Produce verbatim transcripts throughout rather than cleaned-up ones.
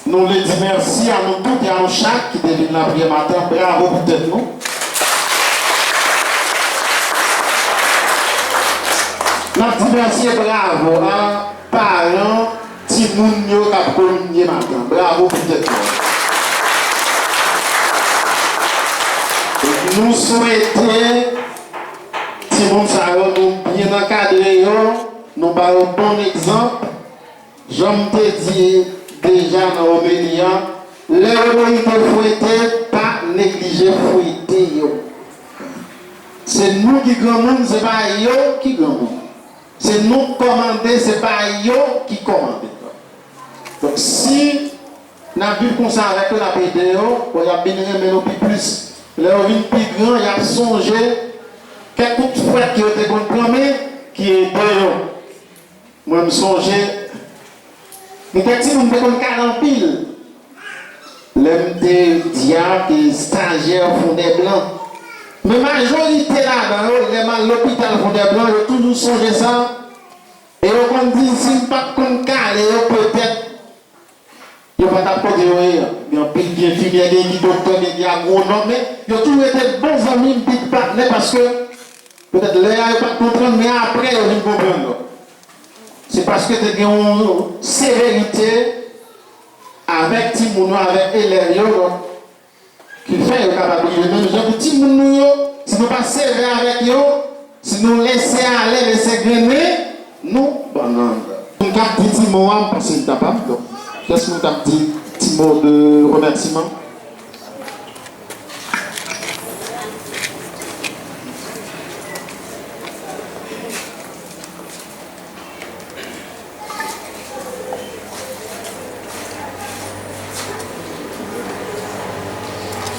Nou vle di mèsi a nou tout e a nou chak ki te vin lapriyè maten an. Bravo pou tèt nou. N ap di mèsi e bravo a paran timoun yo k ap kominye maten an. Bravo pou tèt nou. Nou swete timoun sa yo, nou byen ankadre yo, nou ba yo bon egzanp. Jan m te di deja nan omeli an, lè yo merite fwete, pa neglije fwete yo. Se nou ki granmoun, se pa yo ki granmoun. Se nou k kòmande, se pa yo ki kòmande. Donk, si n ap viv konsa avèk yo, n ap ede yo, bon, y ap vin renmen nou pi plis. Lè yo vin pi gran, y ap sonje kèk kout fwèt ke yo te konn pran, men ki ede yo. Mwen, m sonje, gen kèk timoun m te konn kale anpil. Lè m te dyak e estajyè Fondèblan. Men majorite ladan yo, lè m al lopital Fondèblan, yo toujou sonje sa. E yo konn di, si m pa t konn kale yo, petèt, yo pa t ap kote yo ye a. Gen anpil ki enfimyè, gen ki doktè, gen ki agwonòm, men yo toujou rete bon zanmi m, big patnè, paske petèt lè a yo pa t konprann, men apre yo vin konprann. Se paske te gen yon severite avèk timoun yo, avèk elèv yo, donk, ki fè yo kapab rive menm jan pou timoun nou yo. Si nou pa sevè avèk yo, si nou lese ale, lese grennen, nou bannann. Moun k ap di ti mo a, m panse m kapab. Donk, kiyès moun k ap di ti mo de remèsiman?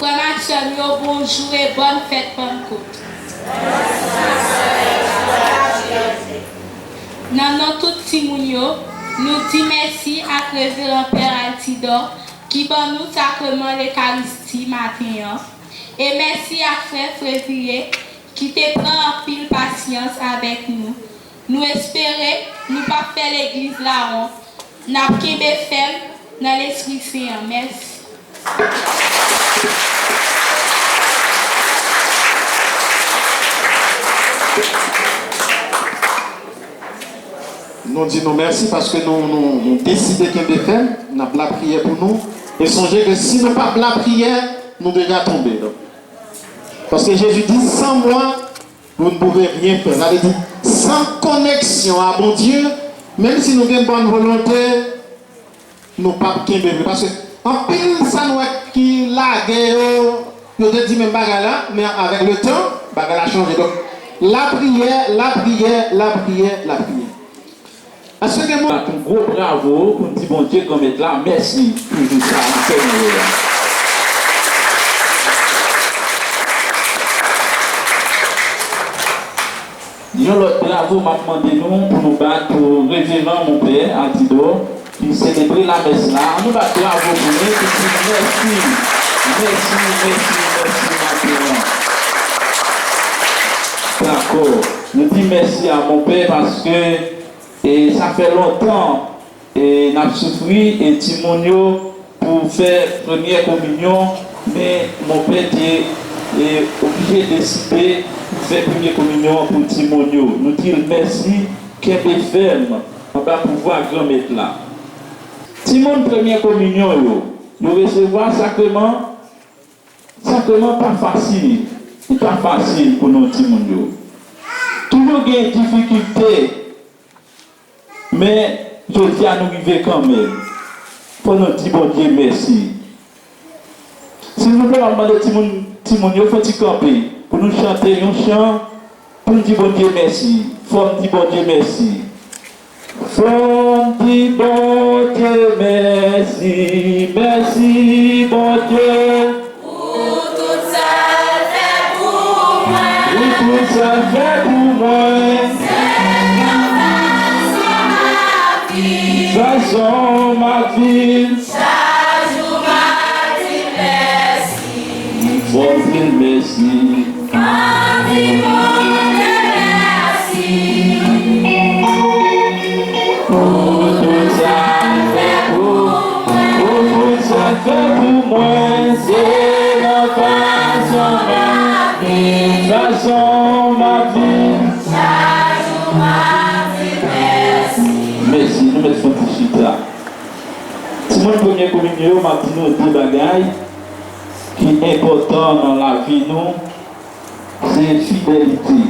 Frè m ak sè m yo, bonjou e bòn fèt Pannkot. Nan non tout timoun yo, nou di mèsi ak Reveran Pè Altidor ki ban nou sakreman Lekaristi maten an. E mèsi ak frè Fredriye ki te pran anpil pasyans avèk nou. Nou espere nou p ap fè legliz la wont. N ap kenbe fèm nan Lespri Sen an. Mèsi. Nou di nou mèsi paske nou, nou, nou deside kenbe fèm, n ap lapriyè pou nou. E sonje ke si nou p ap lapriyè, nou deja tonbe. Donk, paske Jezi di, sans moi, vous ne pouvez rien faire. Sa vle di, san koneksyon a Bondye, menm si nou gen bòn volonte, nou p ap kenbe vre. Paske anpil sa nou wè ki lage yo, yo te di menm bagay la, men avèk letan, bagay la chanje. Donk, lapriyè, lapriyè, lapriyè, lapriyè. Èske gen moun? Bat yon gwo bravo pou n di Bondye Granmèt la mèsi pou jou sa a li fè nou wè a. Yon lòt bravo m ap mande nou pou nou bat pou Reveran Monpè Altidor ki selebre lamès la. Ann nou bat bravo pou li, pou di mèsi, mèsi, mèsi, mèsi maten an. Dakò. Nou di mèsi a Monpè paske, e, sa fè lontan e n ap soufri, e timoun yo pou fè premyè kominyon, men Monpè te, e, oblije deside pou fè premye kominyon an pou timoun yo. Nou di l mèsi, kenbe fèm anba pouvwa Granmèt la. Timoun, premyè kominyon yo, yo resevwa sakreman. Sakreman pa fasil, li pa fasil pou nou timoun yo. Toujou gen difikilte. Men, jodi a nou rive kanmenm. Fò nou di Bondye mèsi. Silvouplè, m ap mande timoun, timoun yo fè ti kanpe pou nou chante yon chan pou n di Bondye mèsi. Fò n di Bondye mèsi. Fò n di Bondye mèsi, mèsi Bondye. Pou tout sa l fè pou mwen. Pou tout sa l fè pou mwen. Sèl yon fason m ap viv. Fason m ap viv. Chak jou m ap di l mèsi. Fò m di l mèsi. Fò m di Bondye mèsi. Pou tout sa l fè pou mwen. Pou tout Fè pou mwen, se nan fason m ap viv. Fason m ap viv. Chak jou m ap di mèsi. Mèsi, nou mèt fè yon ti chita. Timoun premye kominyon yo, m ap di nou de bagay ki enpòtan nan lavi nou, se fidelite.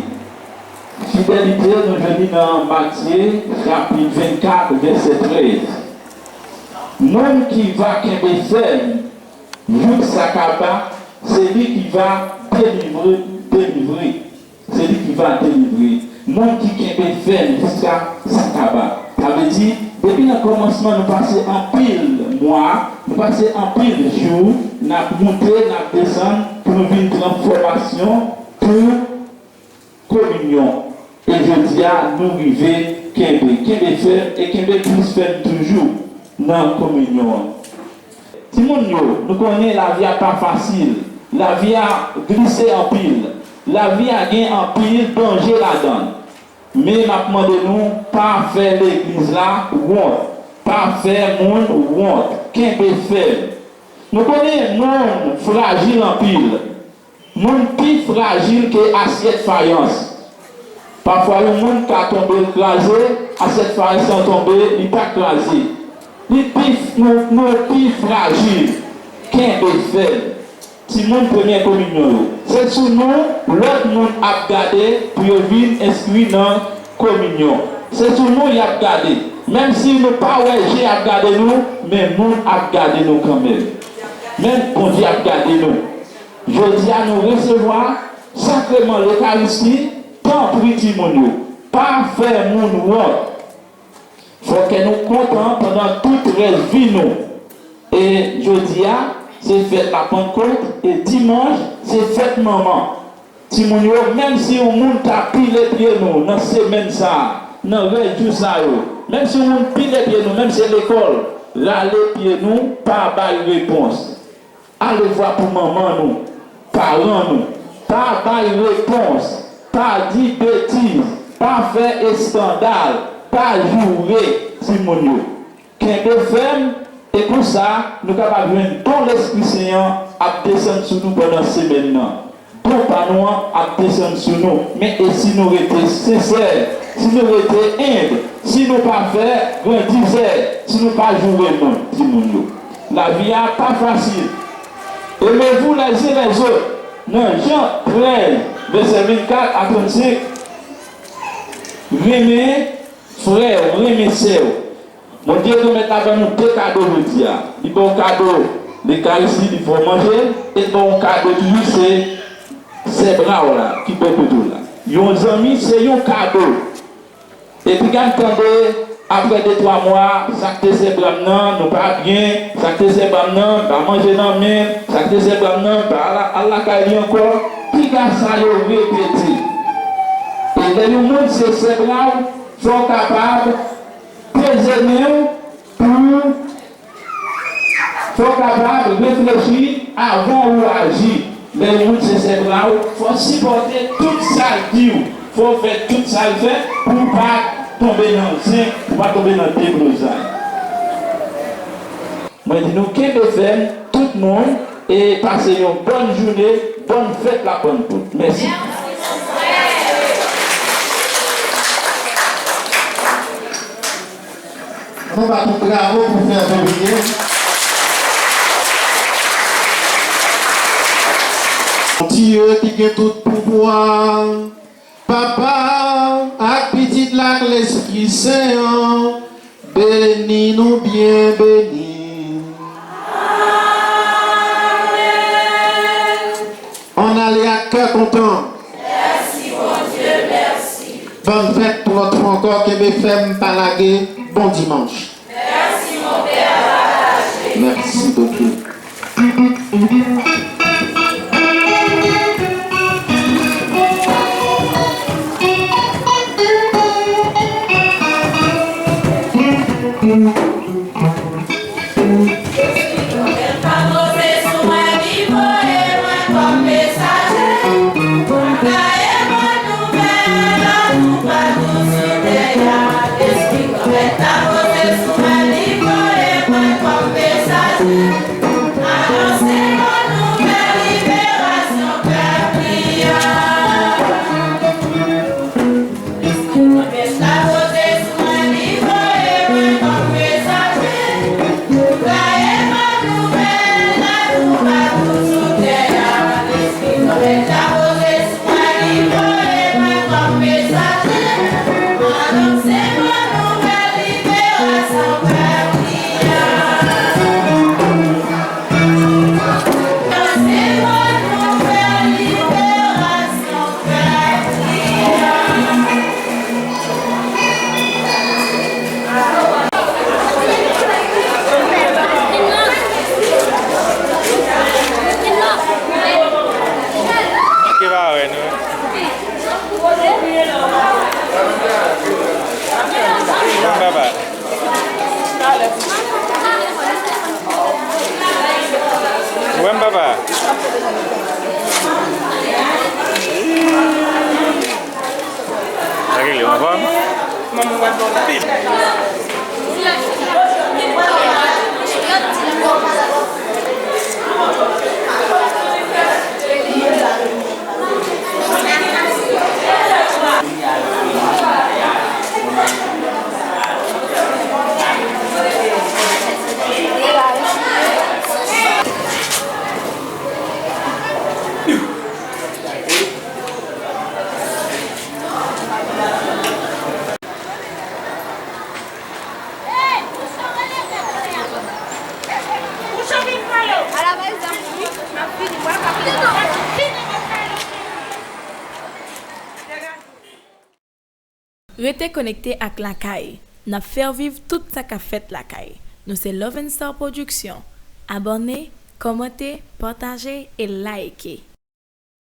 Fidelite, nou jwenn li nan Matye, chapit vennkat, vèsè trèz. Moun ki va kenbe fèm jouk sa kaba, se li ki va delivre, delivre. Se li ki va delivre. Moun ki kenbe fèm jiska sa kaba. Sa vle di, depi nan kòmansman, nou pase anpil mwa, nou pase anpil jou, n ap moute, n ap desann, pou nou vin pran fòmasyon pou kominyon. E jodi a, nou rive kenbe, kenbe fèm e kenbe plis fèm toujou nan kominyon an. Timoun yo, nou konnen lavi a pa fasil. Lavi a glise anpil. Lavi a gen anpil danje ladan l. Men m ap mande nou, pa fè legliz la wont. Pa fè moun wont. Kenbe fèm. Nou konnen moun frajil anpil. Moun pi frajil ke asyèt fayans. Pafwa, yon moun ka tonbe, l kraze, asyèt fayans lan tonbe, li pa kraze. Li pi, nou, nou pi frajil. Kenbe fèm. Timoun premyè kominyon yo. Se sou nou lòt moun ap gade pou yo vin enskri nan kominyon. Se sou nou y ap gade. Menm si nou pa wè je ap gade nou, men moun ap gade nou kanmenm. Menm Bondye ap gade nou. Jodi a nou resevwa sakreman Lekaristi, tanpri timoun yo, pa fè moun wont. Fò kè nou kontan pandan tout rès vi nou. E jodi a, se fèt Lapantkòt, e dimanch, se fèt manman. Timoun yo, menm si yon moun ta pile pye nou nan semèn sa a, nan rès jou sa yo, menm si yon moun pile pye nou, menm se lekòl, rale pye nou, pa bay repons. Alevwa pou manman nou, paran nou. Pa bay repons, pa di betiz, pa fè eskandal, pa joure timoun yo. Kenbe fèm, e konsa, nou kapab jwenn don Lespri Sen an ap desann sou nou pandan semèn nan. Don pa nou an ap desann sou nou. Men e si nou rete sensè, si nou rete enb, si nou pa fè grandizè, si nou pa joure moun, timoun yo. Lavi a pa fasil. Aimez-vous les uns les autres. Nan Jan trèz, vèsè vennkat a trannsenk, renmen frè w, renmen sè w. Bondye Granmèt la ban nou de kado jodi a. Li ba w kado Lekaristi, li fè w manje, e li ba w yon kado toujou, se sè bra w la, ki bò kote w la. Yon zanmi, se yon kado. Epi gad tande, apre de twa mwa, sa k te sè bra m nan, nou pa byen, sa k te sè bra m nan, pa manje nan men, sa k te sè bra m nan, pa al, al lakay li ankò. Piga sa yo repete. E lè yon moun se sè bra w, fò w kapab peze men w pou Fò w kapab reflechi avan ou aji. Lè yon moun se sè bra w, fò w sipòte tout sa l di w. Fò w fè tout sa l fè pou w pa tonbe nan zen, pou w pa tonbe nan deblozay. Mwen di nou kenbe fèm, tout moun, e pase yon bòn jounen, bòn fèt Lapannkòt. Mèsi. Ann nou bat yon bravo pou frè Jovier. Dye ki gen tout pouvwa, Papa ak Pitit la ak Lespri Sen an, beni nou byen beni. Ann ale ak kè kontan. Mèsi, Bondye, mèsi. Bòn fèt yon lòt fwa ankò, kenbe fèm, pa lage, bon dimanch. Mèsi, mon pè, pataje. Mèsi bokou. Jezi pwomèt pa poze sou mwen, li voye mwen kòm mesaje. Mwen gaye bòn nouvèl la toupatou sou tè a. Jezi pwomèt pa poze sou mwen, li voye mwen kòm mesaje. Rete konekte ak Lakay. N ap fè w viv tout sa k ap fèt lakay. Nou se Love and Star Production. Abòne, kòmante, pataje e like.